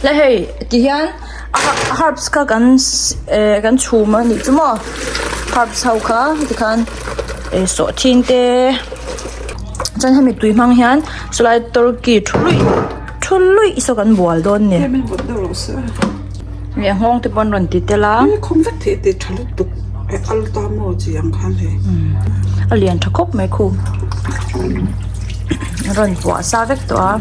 Le hei ti hian a herbs kha kan eh kan chhum a nih chu maw herbs ho kha tikhan eh sawhthing te chuan hemi tui hmang hian chulai turkey thu luih thu luih saw kan bual dawn a ni leh nghawng te pawh an rawn ti tel a a lian tha khawp mai khu a rawn puah sa vek tawh a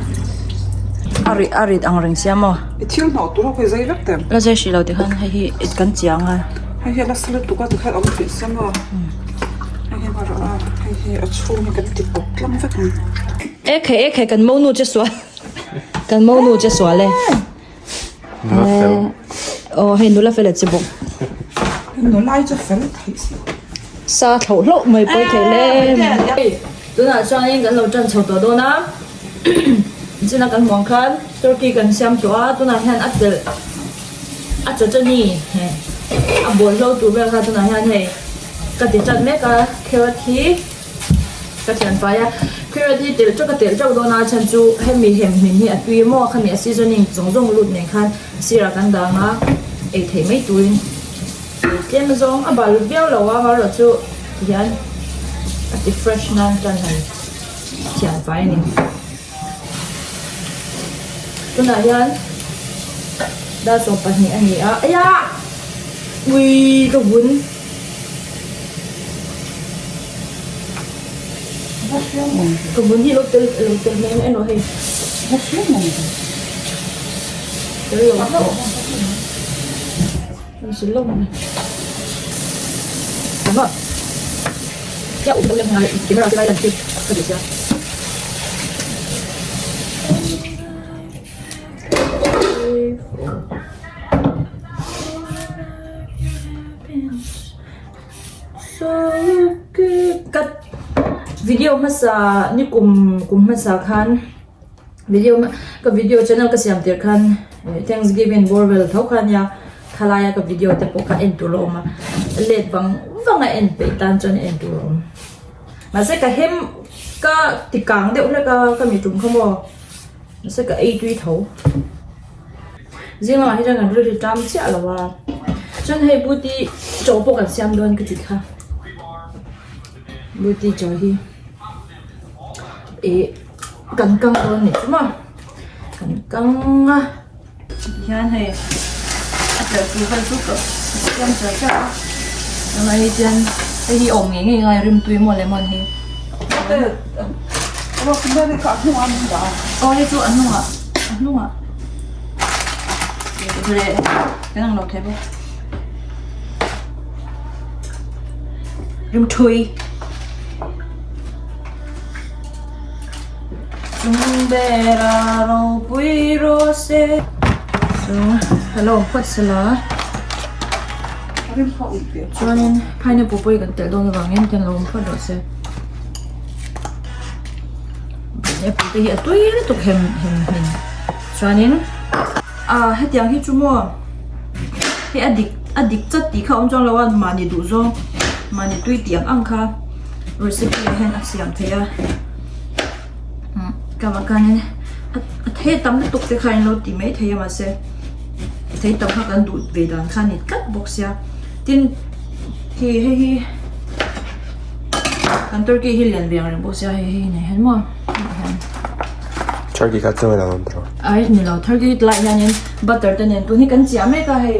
a ri a rit ang reng sia maw I thil hnawh tur ho khi zai vek teh la zai hrih lo tikhan hei hi kan chiang a hei hi a nasa lutuk a tikhan awm theih sia maw hei hi erawh a hei hi a chhung hi kan ti pawp tlang vek ang. Ekhei ekhei kan monu che sual kan monu che sual e. Nula fel. Aw hei nula fel a che bawk. Nula ai chu fel theih si. Sa thloh hlauh mai pawi thei le. Tunah chuanin kan lo tan chho tawh dawn a. China kan hmuh ang khan turkey kan siam tawh a tunah hian a telh a chawchani hei a bawl hlo tur vel kha tunah hian hei ka ti tan mek a carrot hi. Ka thianpai a, carrot hi telh teuh ka telh teuh dawn a chhan chu hemi hem hmin hi a tui maw khami a seasoning zawng zawng lut nen khan sirah kan dang a ei theih mai turin tlem zawng a bal viau lo a amaherawh chu tihian a ti fresh nan tan han thianpai a ni. Tunah hian dar 12 a ni a, aiah ui ka vun. Ka vun hi lo tel lo tel mai ang emaw hei. Tel lo tawh. An si lo mai. Aha. Ya u lem ngai camera te lai lan chi ka ti sia. Ka video hmasa ni kum kum hmasa khan video ka video channel ka siam tir khan thanksgiving bawr vel tho kha ania thalaia ka video te pawh kha en tur a awm a let vang vang a en peih tan chuan en tur a awm mahse ka hem ka ti kang deuh hlek a ka mi tum kha maw mahse ka ei tui tho. Zing lamah hi chuan kan rilru ṭam chiah lo a, chuan hei buti chaw pawh kan siam dawn ka ti kha, buti chaw hi ih kan kang dawn nih chu maw, kan kang a tihian hei a telh tur vel chu ka siam char char a, tunah hi chuan hei hi awm ngei ngei ngai rimtui maw lemon hi. Aw hei chu a hnungah a hnungah kan ang lo thei bawk rimthui chung bera ropui rawh se chu hello phawt sela chuanin pineapple pawh hi kan telh dawn avangin kan lo awm phawt rawh se. Pineapple te hi a tui lutuk hem hem hmin chuanin ah hetiang hi chu maw hei a dik a dik chat tih kha a awm chuang lo a mahni duh zawng mahni tui tih ang ang kha recipe ah hian a siam theih a umm ka va khanin a thei tam lutuk te kha in lo ti mai thei a mahse thei tam kha kan duh ve dan kha a ni tlat bawk sia tin khi hei hi. Kan turkey hi lian ve ang reng bawk sia hei hei nei hian maw hian Turkey kha chu alo awm tawh. Ai ni lo turkey hi tlai hianin butter te nen tun hi kan chiah mek a hei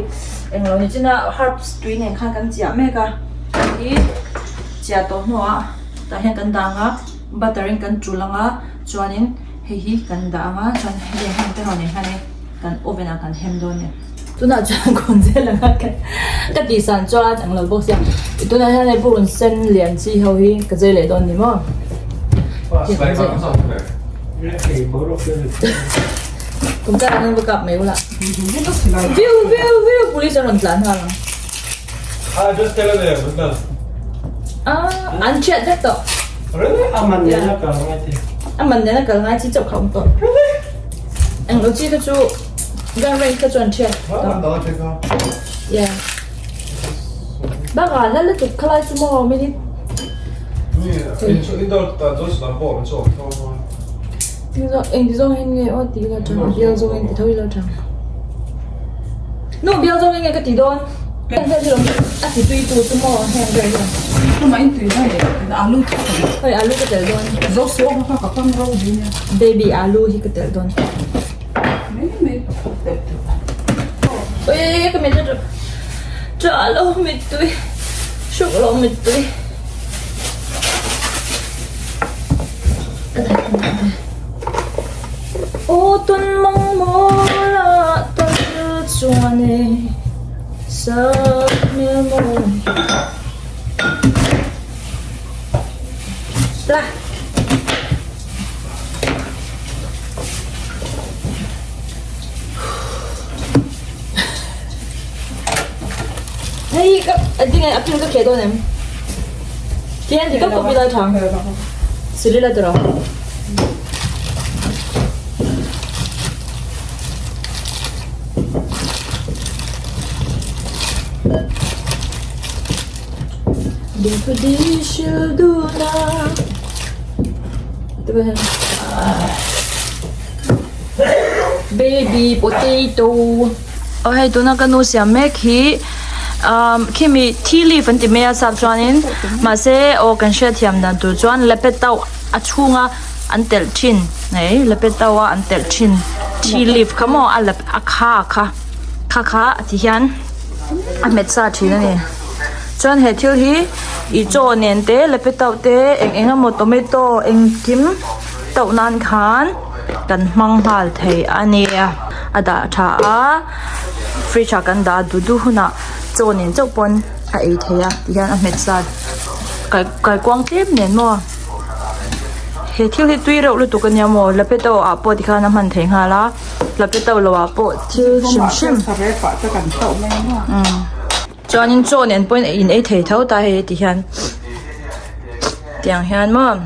englo ni chin a herbs tui nen khan kan chiah mek a hi chiah tawh hnuah tah hian kan dah ang a butter in kan tul ang a chuanin hei hi kan dah ang a chuan heng heng te ho nen hianin kan oven ah kan hem dawn a ni. Tunah chuan kawn zel ang a ka tih san chuan ang lo bawk sia tunah hian hei purun sen lian chi ho hi ka zai leh dawn ni maw kum char an va kap mai ula view view view police an rawn tlan nghal ang ah an chhiat vek tawh a man nena kal ngai chi chauh kha awm tawh eng lo chi te chu Gun range kha chuan thiat Yeah. Baka la lutuk khalai chu maw minute. Eng ti zawng hin nge aw ti la chang bial zawng in ti tho i lo chang. Nu bial zawng enge ka ti dawn. Heng vel hi lo a ti tui tu chu maw heng vel hian. Tumah in tui hei alu chu ka duh. Hei alu ka tel dawn. Zo suak kha ka kam ro ding nia. Baby alu hi ka tel dawn. Mai mai tel tur. Ui ka mit a tah lo mittui hruk lo mittui. Aw tawn mang mawl ah tal chuan e sak hmel mawi la. Hei ka tinge a pin ka kheh dawn em? Tian ti ka copy lai thang. Sili la tawh. Ding thu di shil du na. Baby potato. Aw hei tuna ka nu siam mek hi umm khimi tea leaf an ti mai a sap chuanin mahse aw kan hriatthiam dan tur chuan lepet tauh a chhunga an telh thin hei lepet tauh a an telh thin tea leaf kha maw a lep a kha kha kha kha ti hian a hmet sa thin a ni chuan he thil hi ih chaw nen te lepet tauh te eng eng emaw tomato engkim tauh nan khan. Kan hmang nghal thei a ni a dah tha a fridge ah kan dah duh duh hunah chaw nen chauh pawn a ei theih a tihian a hmet zat kai kaikuang tlem nen maw he thil hi tui reuh lutuk a nia maw lapeto ah pawh tikhan a hman theih nghal a lapeto lo ah pawh thil hrim hrim chuanin chaw nen pawhin in ei thei tho ta hei tihian tiang hian maw.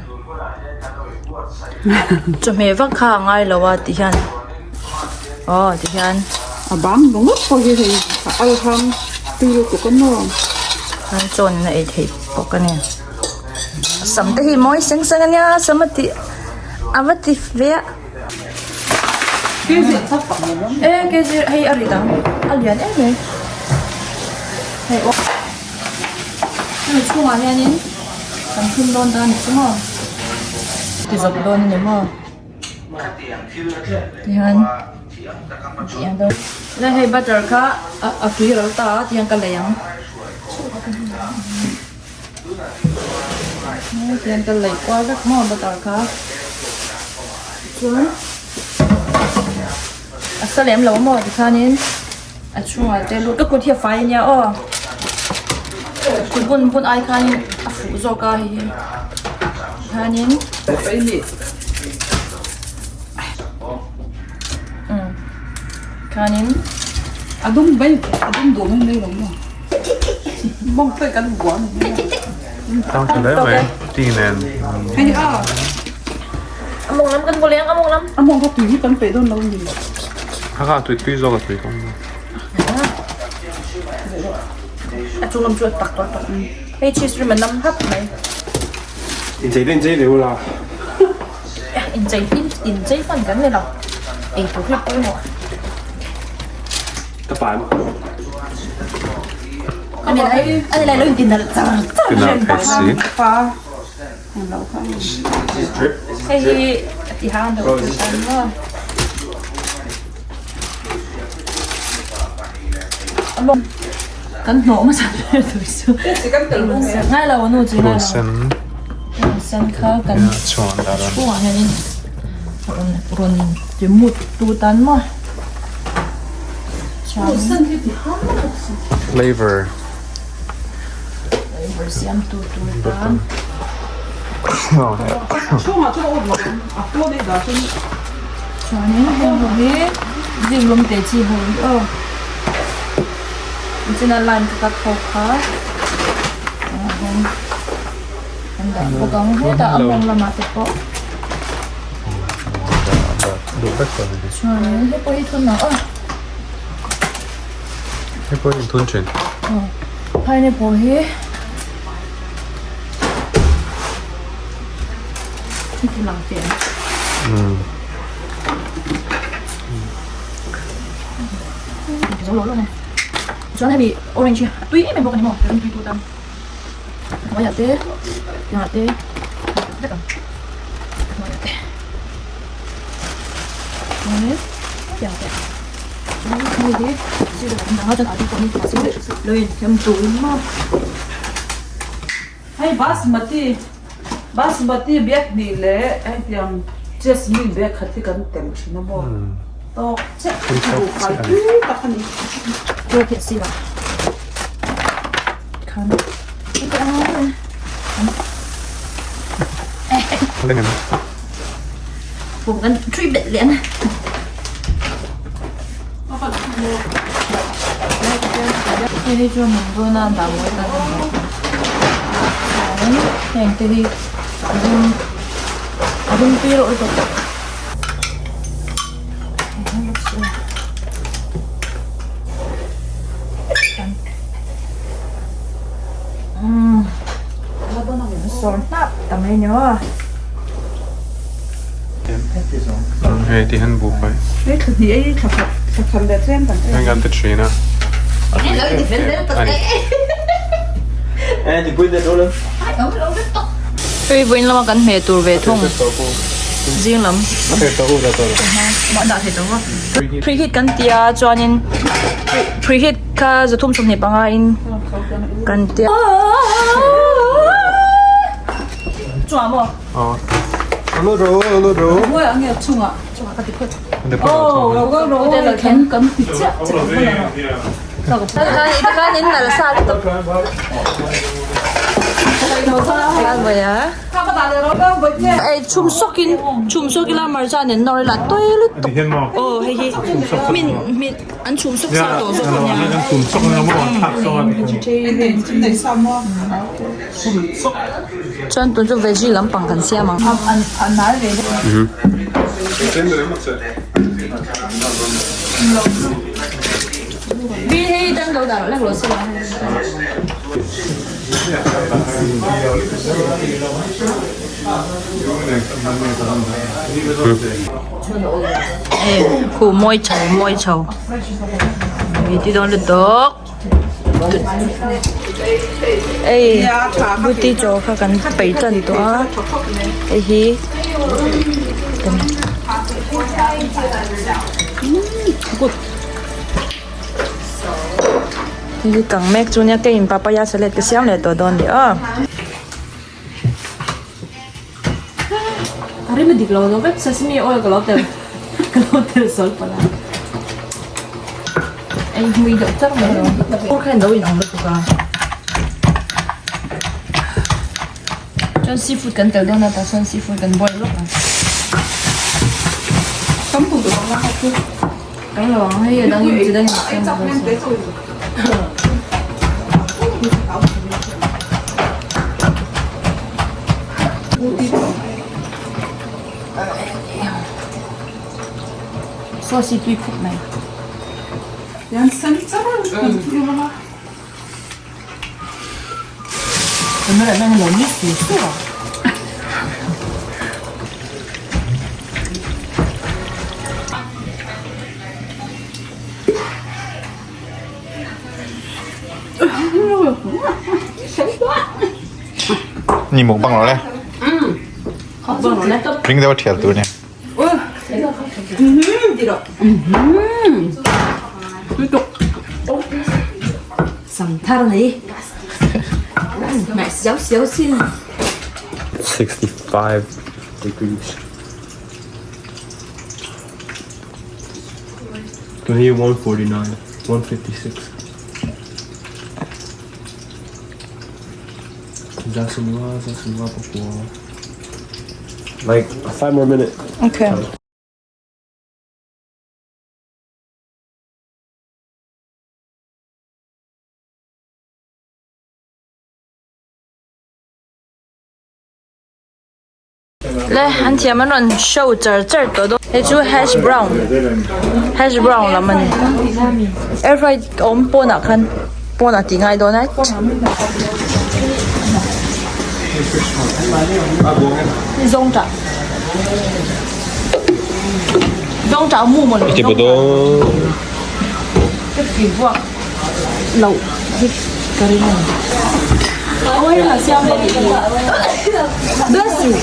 Chawhmeh vak kha a ngai lo a ti hian aw ti hian a bang ringawt pawh hi hei a al hang tui lutuk a maw chuan chaw nen a ei theih bawk a ni sam te hi mawi seng seng a nia sam a tih a va ti ve a e kg hei a rit ang a lian em mai hei aw. Hemi chhungah hianin kan thun dawn ta a ni chu maw ti zawp dawn a ni maw tihian chuan hei butter kha a tui ro ta a tihian ka lei ang tihian ka lei kual vek maw butter kha chuan a sa lem lo maw tikhanin. A chhungah te lut ka kut hi a fai ania aw kut bun bun ai khanin a fuh zawk a hei hi hianin umm khanin a dum mai a dum duh mai mai lo maw bawng pawh kan buah a ni Tang tha hle mai ti nen hei a a mawng lam kan bu leng a mawng lam a mawng kha tui hi kan peih dawn lo a ni. A kha tui tui zawk a tui kawng A chung lam chu a tak tawh tawh. Hei cheese rim a nam hap mai. Inchei te inchei ve ula. Inchei inchei hman kan ni lo. Ei tur hi a pawimawh. Ka pan. Ani lai ani lai lo inti nalh char char. Tinalh thei si. Pa. Hei hi a ti hang deuh tur tan maw. Kan hnawh hmasa ber tur chu. Ngai lo nu chu ngai lo. Sen kha kan chhungah hianin rawn rawn ti mut tu tan maw. Flavor. Flavor siam tu tur tan. Chuanin heng ho hi zinglum te chi ho hi aw nichina lime ka cut ho kha an dah bawk ang hetah a mawng lamah te pawh chuanin hei pawh hi thun ang aw. Hei pawh hi thun thin. Pineapple hi heti lang teh ang. Zo lo lo mai. Chuan hemi orange hi a tui em em bawk a ni maw ram tui tu tan hnuaiah te tiangah te vek ang hnuaiah te chuanin tiangah te chuan hemi hi sir deuh ah dang a chuan alu pawh hi mahse lo inhem tur maw. Hei basmati basmati bag hnih leh hei tiang jasmine bag khat hi kan tel thin a maw tawk chiah a duhfai tui tak a ni. Chaw khi a sirah khan Pum kan thui bet leh a. Hei hi chu min dawn a dah mawi tak a ni chuan heng te hi a dum a dum tui reuh lutuk umm sawr hnap ta mai ni maw. Hei ti hian buhfai. Hei thla hnih ei thla khat thla khat leh tlem kan ei. Heng kan ti thin a. Hei vawiin lama kan hmeh tur ve thung zing lam. Preheat kan tia chuanin preheat kha zathum sawmhnih panga in kan tia. Chuan maw? Aw. Alo ro alo ro. Hmuai ang nge chungah. Chungah ka ti phawt. Oh, ro ro ro kan kan ti chiah chiah ka Khan khan in nal sa lutuk. Khan vaya. Ei chhum sawkin chhum sawk ila marcha nen nawr ila tui lutuk. Aw hei hi min min an chhum sawk sa tawh zawk ania. An chhum sawk ania maw an thlak sawk a. Chuan tun chu veggie lampang kan siam ang. Bi hei dan lo dah lek lo se la. Khu mawi chho mawi chho. Ti dawn lutuk. Ei buti chaw kha kan peih tan tawh a hei hi hei hi kang mek chu nia keiin papaya salad ka siam leh tawh dawn ni aw. A rim a dik lo zo vek sesame oil ka lo tel ka lo tel sawl palh a ei hmui deuh char mai lo bur kha in lo in ang lutuk a chuan seafood kan tel dawn a tah chuan seafood kan boil lawk ang tam lo ang hei a dang in chi dang in a siam bawk a. Sauce hi tui khawp mai. Ni mukbang lo le. Ring deuh a thial tur nia. Sangthar nei. Mẹ xéo xéo xin. 65 degrees. Tun hi 149, 156. Za sumnga, za sumnga pakua. Like 5 more minutes. Okay. Le an thiam an rawn show char char tawh dawn hei chu hash brown hash brown lam a ni air fry awm pawnah khan pawnah tih ngai dawn a zawngṭah zawngṭah mu maw le. Tih buak loh hi ka ring a ni. Bless you.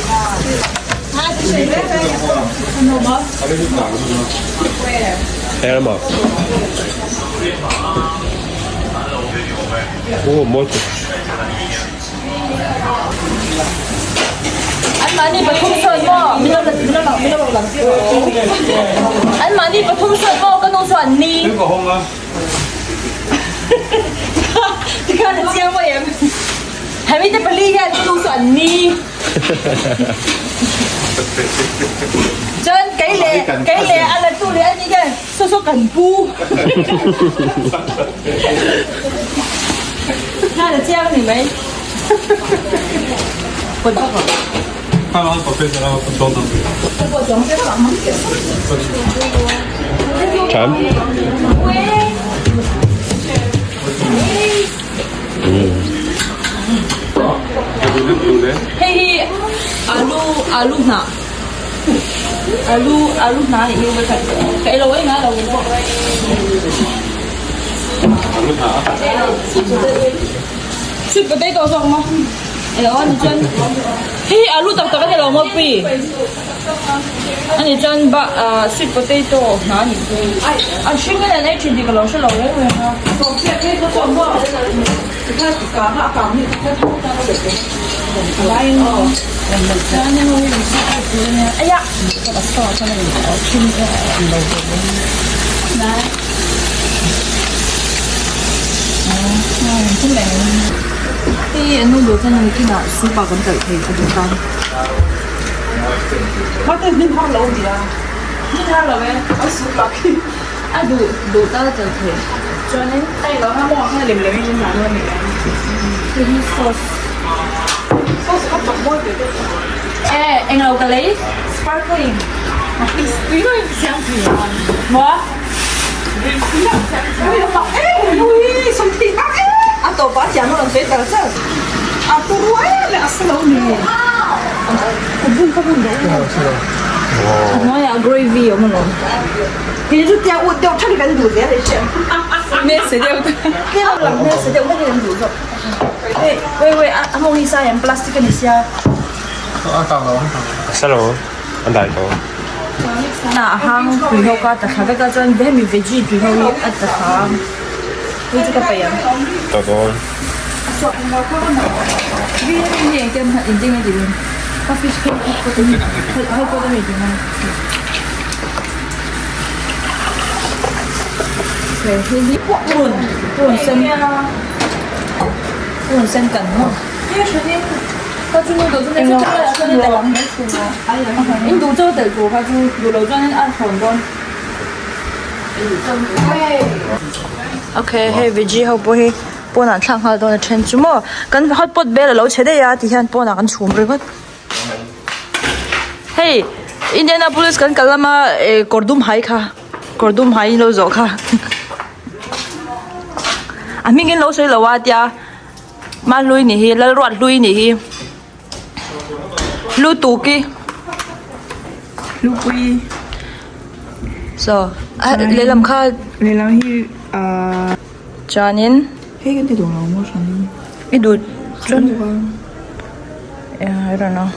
An mahni pathum sawn maw min lo min lo min lo lang tir rawh an mahni pathum sawn maw ka nu chuan ni tikhan a chiang maw em hemi te pali hian ka nu chu an ni chuan kei leh kei leh a la tu leh ani hian saw saw kan pu Khan a chiang ni mai. Cham. Hei hi alu alu hnah alu alu hnah nih hi ka ei lo ei ngai lo pawh. Sweet potato zawk maw? Elo ani chuan hei hi alu tak tak a ni lo maw pi? Ani chuan ba ah sweet potato hna a nih chu. A hring in an ei thin tih ka lo hre lo reng reng a. Aiah! Hei an noodle chuan an kinah soup ah kan kalh thei a duh tan. A duh duh tal kalh thei chuanin hei hi sauce e englo ka lei sparkling maw. A tawpah a thiam a rawn sawi char char. A turu em em a sa lo ni. A hnuaiah gravy a awm alawm. Kei chu tia ut deuh thlak hi kan duh zel hriat. Hmel se deuh te. Tlem lam hmel se deuh hlek hi kan duh zawk. Wei wei wei a hmawng hi sai em plastic a ni sia. A sa lo. A dai tawh. Na a hang tui ho kha a tla thla vek a chuan hemi veggie tui ho hi a tla thla a hei chu ka paih ang. Tawh dawn. Purun sen kan maw. In duh chaw telh tur kha chu duh loh chuanin a thawn dawn. Okay hei veggie ho pawh hi pawnah an thlak nghal dawn a then chu maw kan hot pot bel alo chhe daih a ti hian pawnah kan chhum ringawt. Hei Indianapolis kan kal lama eh kawr dum hai kha kawr dum hai in lo zawh kha a hming in lo sawi lo a tia. Hmanhlui nih hi Lalruathlui nih hi Lutuki Lupui So a lehlam kha lehlam hi ahh chuanin hei kan ti duh lo maw hran i duh chuan I don't know.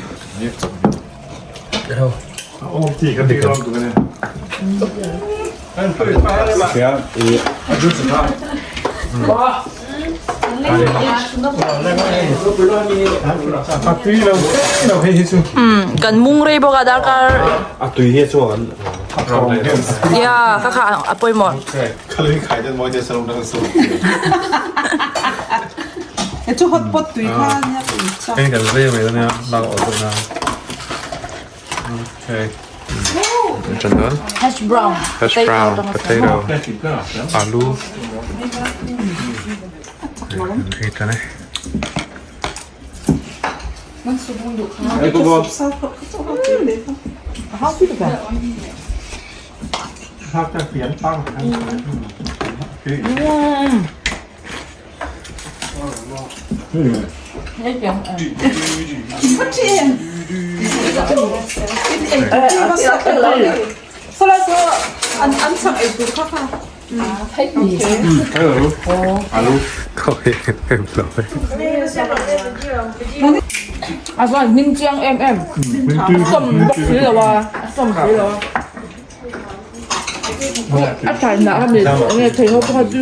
Kan mung rei bawk a darkar ya ka kha a pawimawh. Hash brown Hash brown potato alu A chuan hming chiang em em a sawm bawk si lo a a sawm si lo a a thainah kha mi enge thei ho pawh kha chu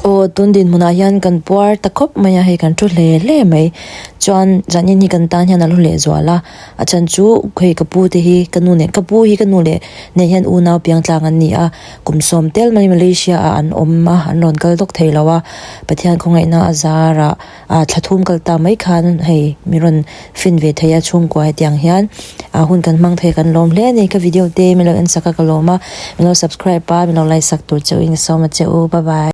Aw tun dinhmunah hian kan puar ta khawp mai a hei kan thu hle hle mai chuan zanin hi kan tan hian a lu leh zual a a chhan chu hei ka pu te hi ka nu nen ka pu hi ka nu leh nen hian unau piang tlang an ni a kum sawm tel mai Malaysia ah an awm a an rawn kal dawk thei lo a Pathian khawngaihna a zarah ah thla thum kal ta mai khan hei mi rawn fin ve thei a chhungkua hetiang hian ah hun kan hmang thei kan lawm hle a ni ka video te min lo en sak a ka lawm a min lo subscribe a min lo like sak tur che u in ka sawm a che u bye bye.